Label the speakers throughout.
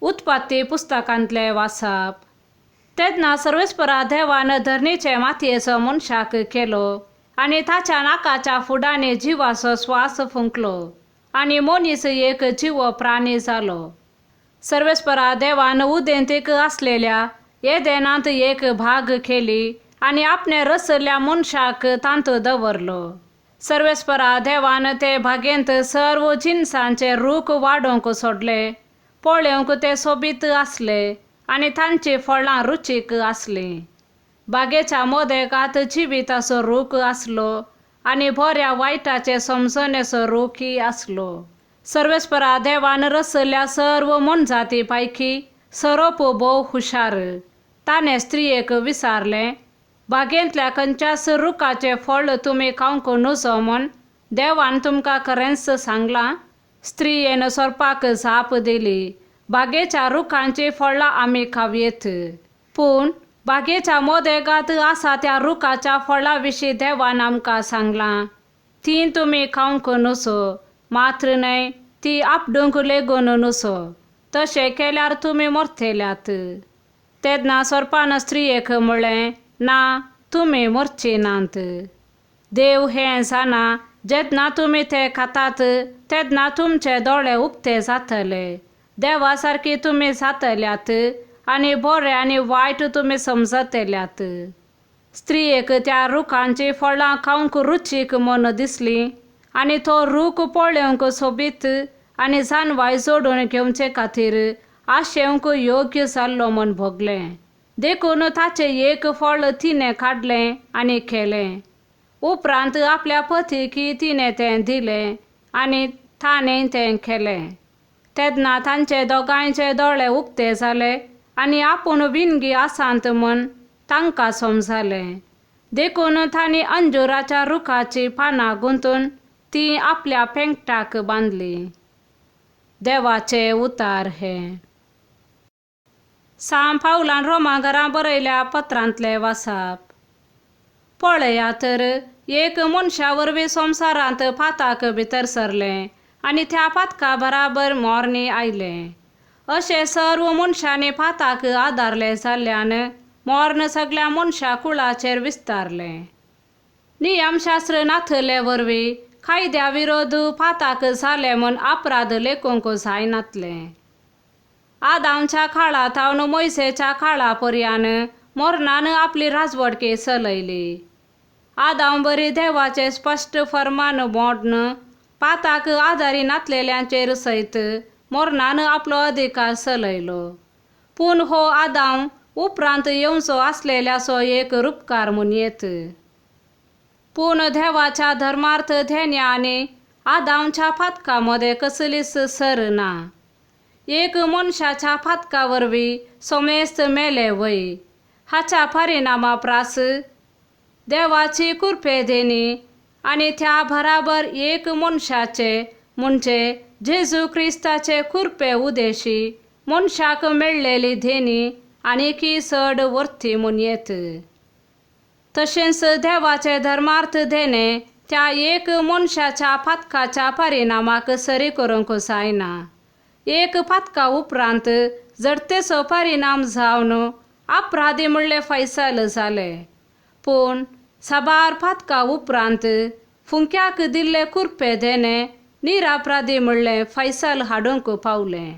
Speaker 1: उत्पत्ती पुस्तकांतलें वाचप. तेन्ना सर्वेस्परा देवान धरणीचे मातयेचो मनशाक केलो आनी ताच्या नाकाच्या फुडांनी जिवाचो स्वास फुंकलो आनी मनीस एक जिवो प्राणी जालो. सर्वेस्परा देवान उदेंतीक आसलेल्या येदेनांत एक भाग केली आनी आपणे रचल्ल्या मनशाक तांत दवरलो. सर्वेस्परा देवान ते भागेंत सर्व जिनसांचे रूख वाडोवंक सोडले. पळोवंक ते सोबीत आसले आनी तांचीं फळां रुचीक आसलीं. बागेच्या मदेकात जिविताचो रूख आसलो आनी बऱ्या वायटाचे समजणेचो रूखय आसलो. सर्वेस्परा देवान रचल्ल्या सर्व मोनजाती पैकी सोरोप भोव हुशार. ताणें स्त्रियेक विचारलें, बागेंतल्या खंयच्याच रुखाचें फळ तुमी खावंक नजो म्हूण देवान तुमकां खरेंच सांगलां? स्त्रियेन सोरपाक जाप दिली, बागेच्या रुखांचीं फळां आमी खावयेत, पूण बागेच्या मदेगात आसा त्या रुखाच्या फळा विशीं देवान आमकां सांगलां, तीं तुमी खावंक नजो, मात्र न्हय ती आपडूंक लेगून नजो, तशें केल्यार तुमी मरतल्यात. तेन्ना सोरपान स्त्रियेक म्हळें, ना, तुमी मरची नात. देव हें जाणा, जेन्ना तुमी ते खातात तेन्ना तुमचे दोळे उक्ते जातले, देवा सारकी तुमी जातल्यात आनी बरें आनी वायट तुमी समजतल्यात. स्त्रियेक त्या रुखांचीं फळां खावंक रुचीक म्हूण दिसलीं आनी तो रूख पळोवंक सोबीत आनी जानवाय जोडून घेवचे खातीर आशेवंक योग्य जाल्लो म्हूण भोगलें. देखून ताचें एक फळ तिणें काडलें आनी केलें. उपरांत आपल्या पतीक तिणें तें दिलें आनी ताणें तें केलें. तेन्ना तांचे दोगांयचे दोळे उक्ते जाले आनी आपूण विणगी आसात म्हूण तांकां समजलें. देखून तांणी अंजुराच्या रुखाचीं पानां गुंतून तीं आपल्या पेंकटाक बांदलीं. देवाचे उतार हें. सांत पावलान रोमा घरा बरयल्या पत्रांतलें वाचप. पळया तर, एक मनशा वरवीं संवसारांत पाताक भितर सरलें आनी त्या पातका बराबर मोरणी आयलें. अशें सर्व मनशांनी पाताक आदारलें जाल्ल्यान मोर्न सगल्या मनशा कुळाचेर विस्तारलें. नियमशास्त्र नातले वरवीं कायद्या विरोध पाताक जालें म्हूण अपराध लेखूंक जायनातलें. आदामच्या काळा थावन मोयसेच्या काळा पर्यान मोरनान आपली राजवटकी चलयली. आदाम बरी देवाचें स्पश्ट फर्मान मोड्न पाताक आदारी नातलेल्यांचेर सयत मोरनान आपलो अधिकार चलयलो. पूण हो आदाम उपरांत येवचो आसलेल्याचो एक रुपकार म्हूण येत. पूण देवाच्या धर्मार्थ धेन्या आनी आदामच्या पातका मदें कसलीच सर ना. एक मनशाच्या पातका वरवीं समेस्त मेले वय. हाच्या परिणामा प्रास देवाची कुरपे देणी आनी त्या बराबर एक मनशाचे म्हणजे जेजू क्रिस्ताचे कुरपे उदेशी मनशाक मेळ्ळेली देणी आनीकय चड वर्ती म्हूण येत. तशेंच देवाचे धर्मार्थ देणें त्या एक मनशाच्या पातकाच्या परिणामाक सरी करूंक जायना. एक पातका उपरांत जडतेचो परिणाम जावन अपराधी म्हणले फैसल जाले. पूण साबार पातका उपरांत फुंक्याक दिल्ले कुरपे देणें निरापराधी म्हणलें फैसल हाडूंक पावलें.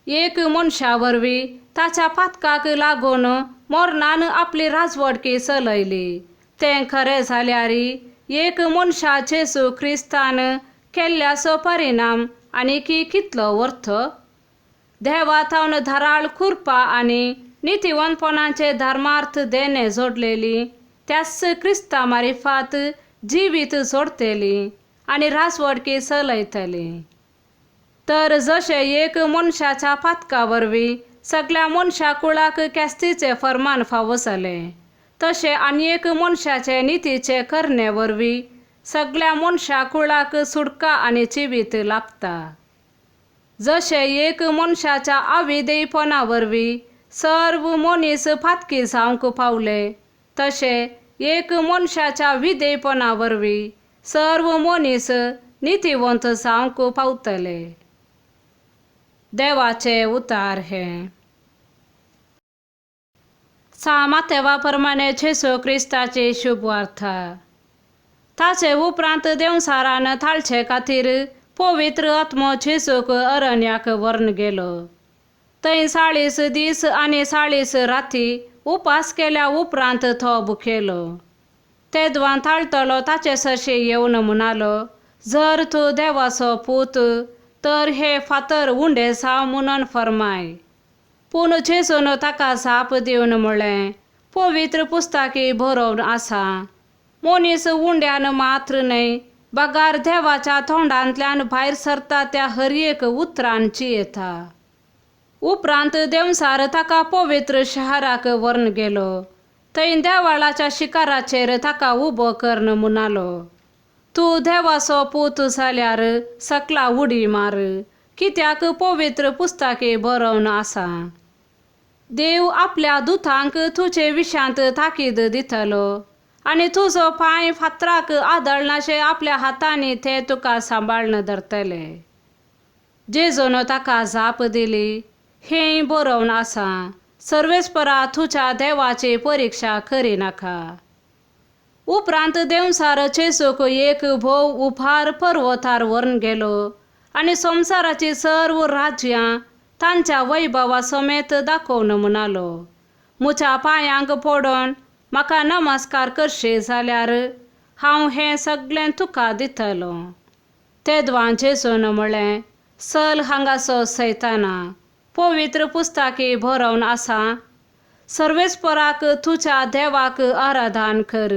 Speaker 1: एक मनशा वरवीं ताच्या पातकाक लागून मोरनान आपली राजवटकी चलयली. तें खरें जाल्यार एक मनशा जेजू क्रिस्तान केल्ल्याचो परिणाम आनीकी कितलो वर्थ. देवा थावन धाराळ कुरपा आनी नितीवंतपणाचे धर्मार्थ देणें जोडलेली त्याच क्रिस्ता मारिफात जिवीत जोडटली आनी राजवटकी चलयतली. तर जशें एक मनशाच्या पातका वरवीं सगल्या मनशा कुळाक केस्तीचें फर्मान फावो जालें, तशें आनी एक मनशाचे नितीचे करणे वरवीं सगल्या मनशा कुळाक सुटका आनी जिवीत लाभता. जशें एक मनशाच्या आविदेयपणा वरवीं सर्व मनीस पातकी जावंक पावले, तशें एक मनशाच्या विधेयपणा वरवीं सर्व मनीस नितीवंत जावंक पावतले. देवाचें उतार हें. सा मातेवा प्रमाणे जेजू क्रिस्ताची शुभवार्ता. ताचे उपरांत देंवचारान थाळचे खातीर पवित्र आत्मो जेजूक अरण्याक व्हरून गेलो. थंय 40 दीस आनी 40 राती उपास केल्या उपरांत तो भुकेलो. तेदवान ताळटलो ताचे सरशी येवन म्हणालो, जर तूं देवाचो पूत तर हे फातर उंडे जावं म्हणून फर्माय. पूण जेजून ताका जाप दिवन म्हळें, पवित्र पुस्तकी बरोवन आसा, मनीस उंड्यान मात्र न्हय बगार देवाच्या तोंडांतल्यान भायर सरता त्या हर एक उतरान जियेता. उपरांत देंवचार ताका पवित्र शहराक व्हरून गेलो. थंय देवाळाच्या शिखराचेर ताका उबो करून म्हणालो, तूं देवाचो पूत जाल्यार सकला उडी मार, कित्याक पवित्र पुस्तकी बरोवन आसा, देव आपल्या दुतांक तुजे विशांत ताकीद दितलो आनी तुजो पांय फातराक आदळनाशे आपल्या हातांनी ते तुका सांबाळून धरतले. जेजून ताका जाप दिली, हेंय बरोवन आसा, सर्वेस्परा तुज्या देवाची परिक्षा करिनाका. उपरांत देंवचार जेजूक एक भोव उपार पर्वतार व्हरून गेलो आनी संवसाराची सर्व राज्यां तांच्या वैभवा समेत दाखोवन म्हणालो, म्हज्या पांयांक पडून म्हाका नमस्कार करशी जाल्यार हांव हें सगळें तुका दितलो. तेदवान जेजून म्हळें, चल हांगासो सैताना, पवित्र पुस्तकी बरोवन आसा, सर्वेस्पराक तुज्या देवाक आराधन कर,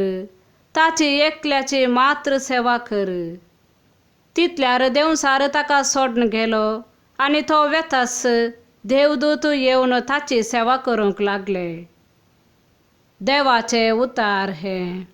Speaker 1: ताची एकल्याची मात्र सेवा कर. तितल्यार देंवचार ताका सोडून गेलो आनी तो वेतास देवदूत येवन ताची सेवा करूंक लागले. देवाचें उतार हें.